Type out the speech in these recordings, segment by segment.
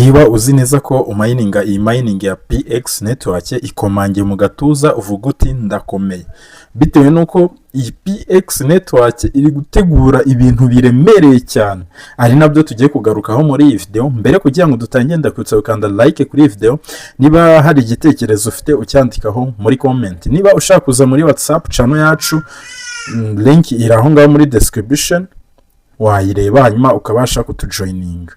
Niba uzi neza ko umayininga iyi mining ya PX Network, ikomange mu gatuza uvuga uti: "Ndakomeye", bitewe n'uko iyi PX Network iri gutegura ibintu biremereye cyane, ari nabyo tugiye kugarukaho muri iyi video. Mbere kugira ngo dutangire, ndakwibutsa gukanda like kuri iyi video. Niba hari igitekerezo ufite, ucyandikaho muri comment. Niba ushaka kuza muri WhatsApp channel yacu, link iri aho ngaho muri description, wayireba hanyuma ukabasha kutujoyininga.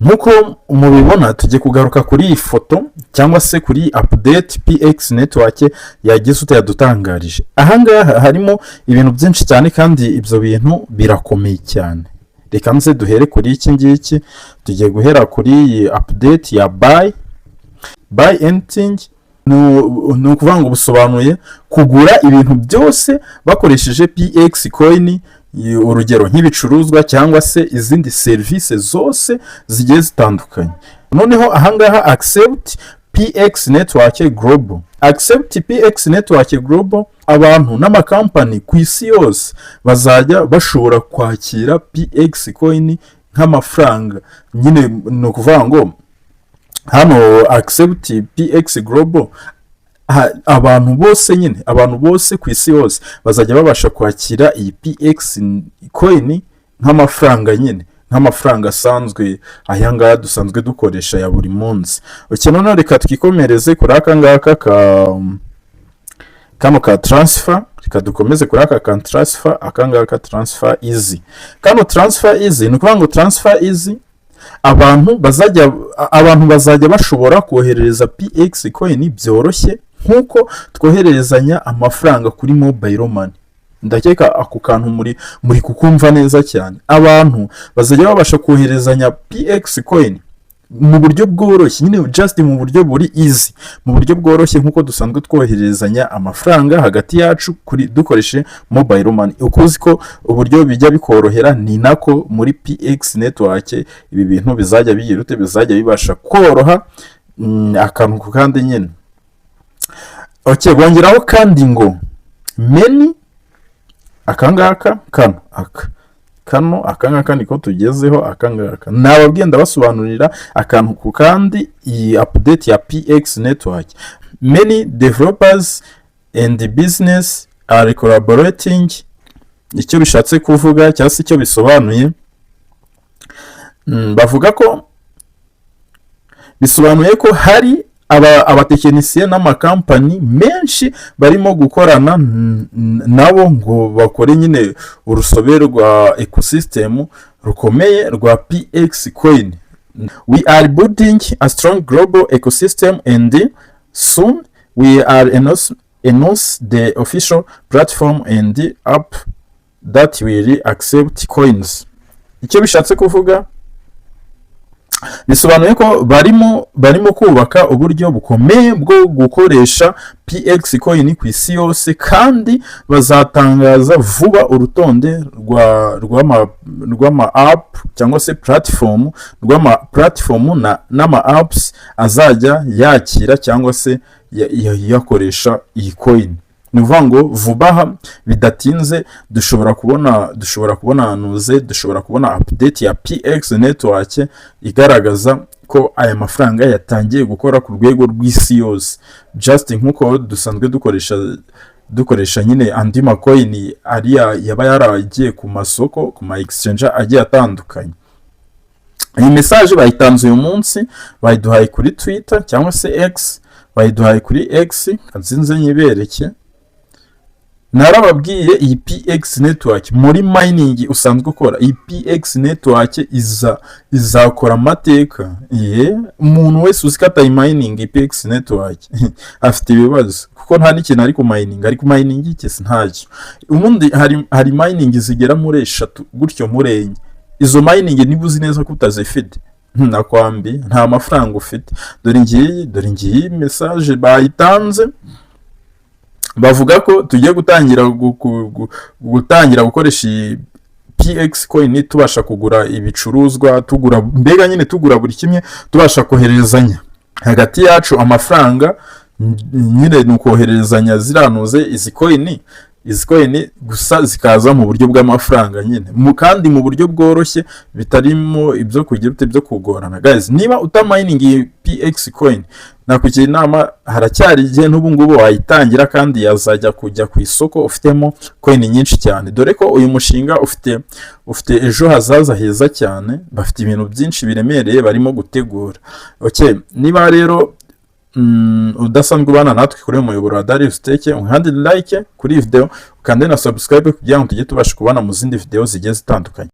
Nk'uko mubibona, tugiye kugaruka kuri iyi foto cyangwa se kuri update PX Network yagize ute, yadutangarije. Ahangaha harimo ibintu byinshi cyane kandi ibyo bintu birakomeye cyane. Reka nze duhere kuri iki ngiki. Tugiye guhera kuri iyi update ya buy anything. Ni ukuvuga ngo busobanuye kugura ibintu byose bakoresheje PX coin, urugero nk'ibicuruzwa cyangwa se izindi serivisi zose zigiye zitandukanye. Noneho ahangaha accept PX Network Global, accept PX Network Global, abantu n'amakampani ku isi yose bazajya bashobora kwakira PX coin nk'amafaranga nyine. Ni ukuvuga ngo hano accept PX Global, abantu bose nyine, abantu bose ku isi yose bazajya babasha kwakira iyi PX coin nk'amafaranga nyine, nk'amafaranga asanzwe aya ngaya dusanzwe dukoresha ya buri munsi. Okay, noneho reka twikomereze kuri aka ngaka ka kano ka transfer. Reka dukomeze kuri aka ka transfer, aka ngaka transfer easy. Kano transfer easy, ni ukuvuga ngo transfer easy, abantu bazajya bashobora koherereza PX coin byoroshye nk'uko twohererezanya amafaranga kuri mobile money. Ndakeka ako kantu muri kukumva neza cyane. Abantu bazajya babasha koherezanya PX coin mu buryo bworoshye nyine, just mu buryo buri easy, mu buryo bworoshye nk'uko dusanzwe twohererezanya amafaranga hagati yacu kuri dukoresheje mobile money. Uko uzi ko uburyo bijya bikorohera, ni nako muri PX Network ibi bintu bizajya bigira ute, bizajya bibasha koroha, akantu ku kandi nyine. Okay, bongeraho kandi ngo many, akangaka kano, aka kano, akangaka niko tugezeho. Akangaka nababwiye, ndabasobanurira akantu ku kandi iyi update ya PX Network. Many developers and business are collaborating. Icyo bishatse kuvuga cyangwa se icyo bisobanuye, bavuga ko bisobanuye ko hari abatekinisiye n'amakampani menshi barimo gukorana nabo ngo bakore nyine urusobe rwa ecosystem rukomeye rwa PX coin. We are building a strong global ecosystem and soon we are announce the official platform and app that will accept coins. Icyo bishatse kuvuga, bisobanuye ko barimo kubaka uburyo bukomeye bwo gukoresha PX coin ku isi yose, kandi bazatangaza vuba urutonde rwa rw'ama app cyangwa se platform, rw'ama platform n'ama apps azajya yakira cyangwa se yakoresha iyi coin. Ni ukuvuga ngo vuba aha bidatinze dushobora kubona nuze, dushobora kubona update ya PX Network igaragaza ko aya mafaranga yatangiye gukora ku rwego rw'isi yose, just nk'uko dusanzwe dukoresha nyine andi makoyini ariya yaba yaragiye ku masoko, ku ma exchange agiye atandukanye. Iyi message bayitanze uyu munsi, bayiduhaye kuri Twitter cyangwa se X, bayiduhaye kuri X. Nzinze nyibereke. Narababwiye, iyi PX Network, muri mining usanzwe ukora, iyi PX Network izakora amateka. Ye, umuntu wese uzi ko atayi mining iyi PX Network afite ibibazo, kuko nta n'ikintu ari kumayininga. Ari kumayininga iki se? Ntacyo. Ubundi hari mining zigera muri eshatu gutyo, muri enye. Izo mining niba uzi neza ko utazifite, nakwambi nta mafaranga ufite. Dore ngiyi message bayitanze, bavuga ko tugiye gutangira gukoresha iyi PX coin, tubasha kugura ibicuruzwa, tugura mbega nyine tugura buri kimwe, tubasha kohererezanya hagati yacu amafaranga nyine, ni ukohererezanya ziranuze izi coin. Izi coin gusa zikaza mu buryo bw'amafaranga nyine, kandi mu buryo bworoshye, bitarimo ibyo kugira ute, byo kugorana. Guys, niba utamininga iyi PX coin, nakugira inama, haracyari igihe n'ubu ngubu wayitangira, kandi yazajya kujya ku isoko ufitemo coin nyinshi cyane, dore ko uyu mushinga ufite ejo hazaza heza cyane. Bafite ibintu byinshi biremereye barimo gutegura. Okay, niba rero udasanzwe ubana natwe kuri uyu muyoboro wa Darius Tech, ukande like kuri iyi video, ukande na subscribe kugira ngo tujye tubasha kubana mu zindi video zigiye zitandukanye.